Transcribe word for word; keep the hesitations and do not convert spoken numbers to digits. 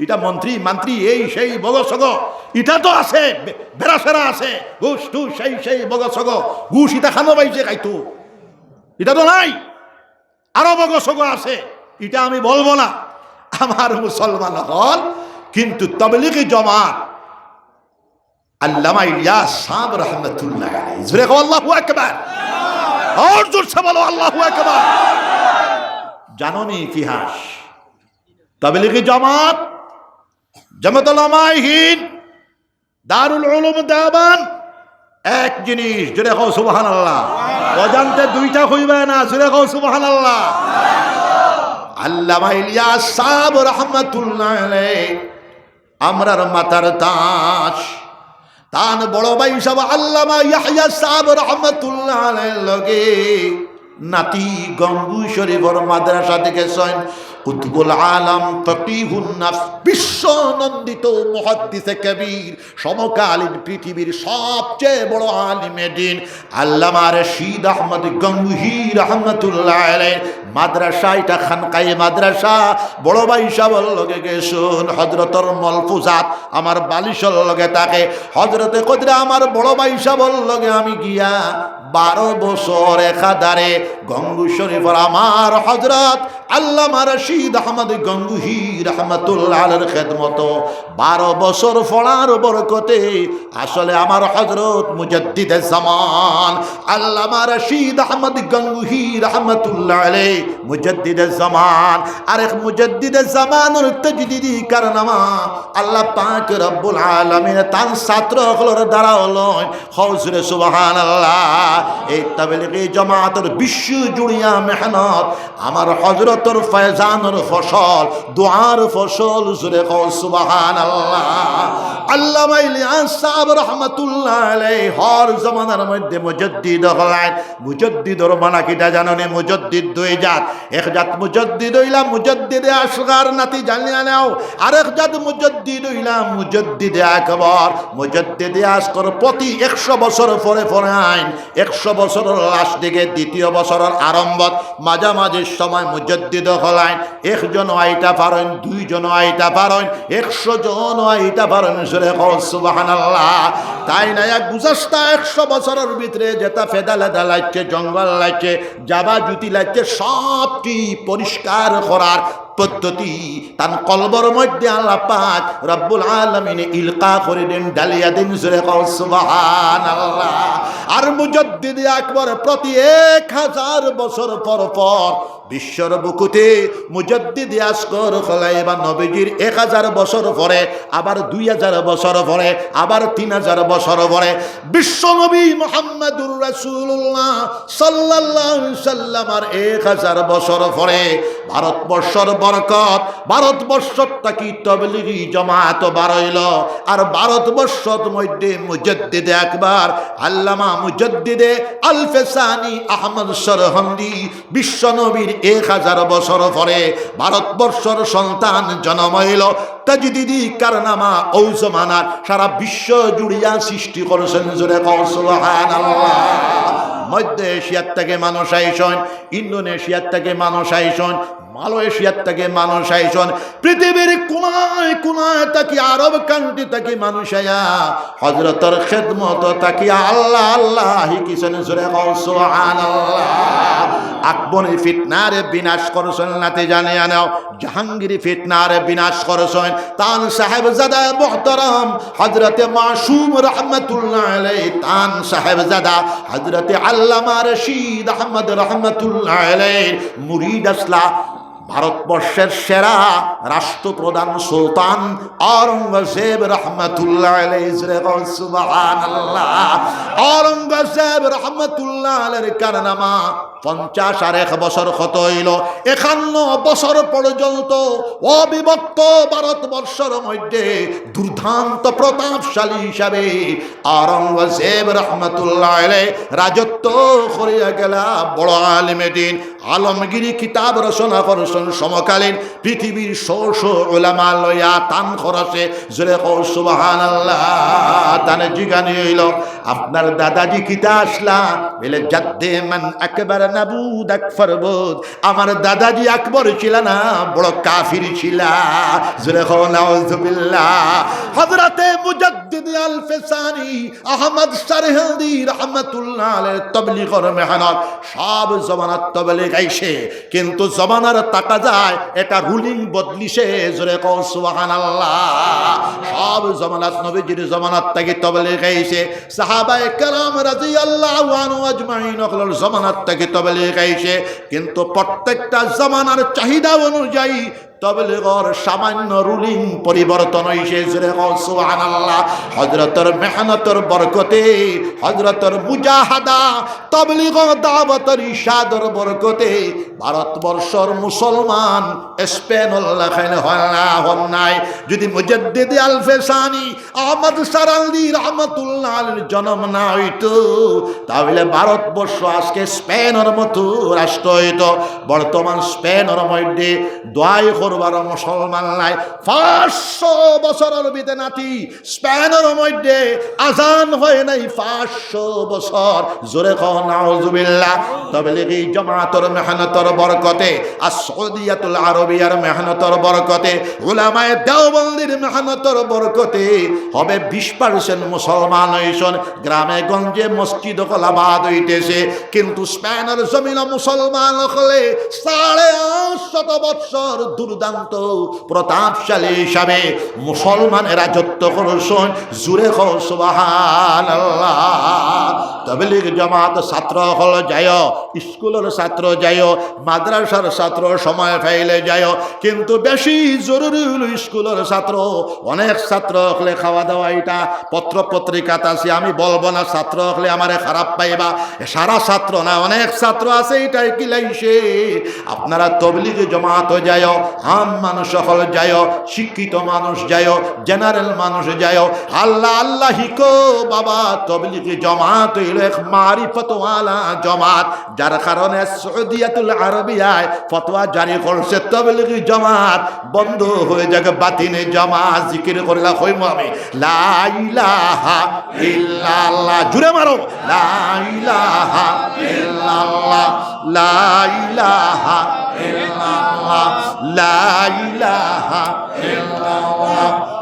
ইটা মন্ত্রী মান্ত্রী, এই সেই বগসগ, ইটা তো আছে, বে-, বেড়াছেড়া আছে, ঘুষ টুস, সেই সেই বগসগ, ঘুষ ইতা খানো পাইছে খাইতো, ইটা তো নাই। আরো বগসগ আছে, ইটা আমি বলবো না। আমার মুসলমান অকল, কিন্তু তবলিগি জমাত, আল্লামা ইলিয়াস সাহেব রহমতুল্লাহ আলাইহি। জোরে কও আল্লাহু আকবার। আর জোরসে বলো আল্লাহু আকবার। জানো নি ইতিহাস? তবলিগি জমাত, জমিয়তুল উলামায়ে হিন্দ, দারুল উলুম দেওবন্দ, এক জিনিস, জোরে কও সুবহানাল্লাহ। অজান্তে দুইটা কইবা না, জোরে কও সুবহানাল্লাহ। আল্লামা ইলিয়াস সাহেব রহমতুল্লাহ আলাইহি আমরার মাথার তাজ। তান বড় ভাই সাহেব আল্লামা ইয়াহইয়া সাহেব রহমতুল্লাহ আলাইহির লগে নাতি গঙ্গু শরীফর মাদ্রাসাত গেছইন। কুতুবুল আলম, ফকিহুন নাস, বিশ্বনন্দিত মুহাদ্দিসে কবির, সমকালীন পৃথিবীর সবচেয়ে বড় আলিমে দ্বীন আল্লামা রশিদ আহমদ গঙ্গুহি রহমতুল্লাহ আলাইহি মাদ্রাসা, ইটা খানকায়ে মাদ্রাসা, বড় ভাই সাহেবর লগে গেছইন। হজরতর মলফুজাত আমার বালিশর লগে থাকে। হজরতে কইরা আমার বড় ভাই সাহেবর লগে আমি গিয়া বারো বছর একাধারে গঙ্গু শরীফর আমার হজরত আল্লামা রশিদ আহমদ গঙ্গুহি রহমতুল্লাহ আলাইহির খেদমতো বারো বছর পড়ার বরকতে আসলে আমার হজরত মুজাদ্দিদে জামান আল্লামা রশিদ আহমদ গঙ্গুহি রহমতুল্লাহ আলাইহি মুজাদ্দিদে জামান, আরেক মুজাদ্দিদে জামানর তাজদিদি কারনামা আল্লাহ পাক রব্বুল আলামিন তান ছাত্র অকলর দ্বারা অইলো। কও জোরে সুবহানাল্লাহ। এই তাবলিগি জমাতর বিশ্ব জুড়িয়া মেহনত, আমার হজরতর ফয়জানর ফসল, দোয়ার ফসল, জোরে কও সুবহানাল্লাহ। আল্লামা ইলিয়াস সাহেব রহমতুল্লাহ আলাইহি হর জমানার মধ্যে মুজাদ্দিদ অকল আইন। মুজাদ্দিদর মানা কিতা জানো নি? মুজাদ্দিদ দুই জাত। এক জাত মুজাদ্দিদ অইলা মুজাদ্দিদে আসগর, নাতি জানিয়া নেও। আরেক জাত মুজাদ্দিদ অইলা মুজাদ্দিদে আকবর। মুজাদ্দিদে আসগর প্রতি একশো বছর পরে পরে আইন। একশো বছরর লাস্ট দিকে, দ্বিতীয় বছরর আরম্ভত, মাঝামাঝি সময় মুজাদ্দিদ অকল আইন। একজন আইতা পারইন, দুইজন আইতা পারইন, একশো জন আইতা পারইন। জোরে কও সুবহানাল্লাহ। তাইন আইয়া গুজাস্তা একশো বছরর ভিতরে যেটা ফেদা লেদা লাগছে, জঙ্গল লাগছে, জাবা জুতি লাগছে, সবটি পরিষ্কার করার পদ্ধতি তান কলবর মধ্যে আল্লাহ পাক রব্বুল আলামিনে ইলকা করি দেন, ঢালিয়া দেন। জোরে কও সুবহানাল্লাহ। আর মুজাদ্দিদে আকবর প্রতি এক হাজার বছর পর পর বিশ্বর বুকুতে মুজাদ্দিদে আসগর অকল আইবা। নবীজির এক হাজার বছর পরে, আবার দুই হাজার বছর পরে, আবার তিন হাজার বছর পরে বিশ্বনবী মুহাম্মাদুর রাসূলুল্লাহ সাল্লাল্লাহু আলাইহি সাল্লামর এক হাজার বছর পরে ভারতবর্ষর বরকত, ভারতবর্ষ থাকি তবলিগি জমাত বার অইলো। আর ভারতবর্ষর মধ্যে মুজাদ্দিদে আকবর আল্লামা মুজাদ্দিদে আলফে সানি আহমদ সরহন্দি বিশ্বনবীর এক হাজার বছর পরে ভারতবর্ষর সন্তান জন্ম অইলো। তাজদিদি কারনামা অউ জমানার সারা বিশ্ব জুড়িয়া সৃষ্টি করছেন। জোরে কও সুবহানাল্লাহ। মধ্য এশিয়ার থাকি মানুষ আইছইন, ইন্দোনেশিয়ার থাকি মানুষ আইছইন, মালয়েশিয়ার থাকি মানুষ আইছইন, পৃথিবীর কোনায় কোনায় থাকি, আরব কান্ট্রি থাকি মানুষ আইয়া হজরতর খেদমত থাকি আল্লাহ আল্লাহ হিকিছেন। জোরে কও সুবহানাল্লাহ। আকবরী ফিতনারে বিনাশ করছেন, নাতি জানিয়া নেও। জাহাঙ্গীরি ফিতনারে বিনাশ করছেন তান সাহেবজাদা মুহতারাম হজরতে মাসুম রহমতুল্লাহ আলাইহি, তান সাহেবজাদা হজরতে আল্লামা রশিদ আহমদ রহমতুল্লাহ আলাইহির মুরিদ আছলা ভারতবর্ষর সেরা রাষ্ট্রপ্রধান সুলতান আওরঙ্গজেব রহমতুল্লাহ আলাইহি। জোরে কও সুবহানাল্লাহ। আওরঙ্গজেব রহমতুল্লাহ আলাইহির কারনামা পঞ্চাশ আর এক বছর কত অইলো? একান্ন বছর পর্যন্ত অবিভক্ত ভারতবর্ষর মধ্যে দুর্দান্ত প্রতাপশালী হিসাবে আওরঙ্গজেব রহমতুল্লাহ আলাইহি রাজত্ব করিয়া গেলা। বড় আলিমে দ্বীন, আলমগিরি কিতাব রচনা করছইন, সমকালীন পৃথিবীর শ শ উলামা লইয়া তান খরচে। জোরে কও সুবহানাল্লাহ। তানে জিগানি অইলো, "আপনার দাদাজি কিতা আছলা?" বলে, "জাদ্দে মান আকবর নাবুদ আকফর বুদ।" আমার দাদাজি আকবর ছিলা না, বড় কাফির ছিলা। জোরে কও নাউজুবিল্লাহ। হযরতে মুজাদ্দিদ আলফে সানি আহমদ সারহিন্দি রহমতুল্লাহ আলাইহির তবলিগর মেহনত, সব জমানাত তবলিগ আইছে, কিন্তু জমানার তাকাজায় এটা রুলিং বদলিছে। জোরে কও সুবহানাল্লাহ। সব জমানাত, নবীজির জমানাত থাকি তবলিগ আইছে। সাহাবায়ে কেরাম রাদিয়াল্লাহু আনহু আজমাইন অকলর জমানাত থাকি তবলিগ আইছে, কিন্তু প্রত্যেকটা জমানার চাহিদা অনুযায়ী তবলিগর সামান্য রুলিং পরিবর্তন অইছে। জোরে কও সুবহানাল্লাহ। হযরতর মেহনতর বরকতে, হযরতর মুজাহাদা, তবলিগ দাওয়াতর ইরশাদর বরকতে ভারতবর্ষর মুসলমান স্পেনর লাখান অইলা না, অইলা নায়। যদি মুজাদ্দিদে আলফে সানি আহমদ সারহিন্দি রহমতুল্লাহ আলাইহির জন্ম না অইতো, তাহলে ভারতবর্ষ আজকে স্পেনর মতো রাষ্ট্র অইতো। বর্তমান স্পেনর মধ্যে দোয়াই করবার মুসলমান নাই। পাঁচশো বছরর ভিতরে নাতি স্পেনর মধ্যে আজান হয় নাই পাঁচশো বছর। জোরে কও নাউজুবিল্লাহ। তবলিগি জমাতর মেহনতর বরকতে, আর সৌদিয়াতুল আরবিয়ার মেহনতর বরকতে, উলামায়ে দেওবন্দির মেহনতর বরকতে হবে বিশ পার্সেন্ট মুসলমান অইছইন। গ্রামে গঞ্জে মসজিদ অকল আবাদ অইতেছে, কিন্তু স্পেনর জমিনো মুসলমান অকলে সাড়ে আট শত বৎসর দুর্দান্ত প্রতাপশালী হিসাবে মুসলমানে রাজত্ব করছইন। জোরে কও সুবহানাল্লাহ। তবলিগ জমাত ছাত্র অকল যাইও, স্কুলর ছাত্র যাইও, মাদ্রাসার ছাত্র সময় পাইলে যাইও, কিন্তু বেশি জরুরি অইলো স্কুলর ছাত্র। অনেক ছাত্র অকলে খাওয়া দাওয়া ইটা পত্র পত্রিকাত আছে, আমি বলবো না, ছাত্র অকলে আমারে খারাপ পাইবা। সারা ছাত্র না, অনেক ছাত্র আছে ইটায় কিলাইছে। আপনারা তবলিগি জমাত যাইও, আম মানুষ অকল যাইও, শিক্ষিত মানুষ যাইও, জেনারেল মানুষ যাইও। আল্লাহ আল্লাহ হিকো বাবা, তবলিগি জমাত অইলো এক মারিফতওয়ালা জমাত, যার কারণে সৌদিয়াতুল আরবিয়ায় ফতোয়া জারি করছে, তবলিগি জমাত বন্ধ হয়ে যাক, বাতিনি জমাত। জিকির করিলা কইমু আমি, লা ইলাহা ইল্লাল্লাহ। জুরে মারো, লা ইলাহা ইল্লাল্লাহ, লা ইলাহা ইল্লাল্লাহ, লা ইলাহা ইল্লাল্লাহ।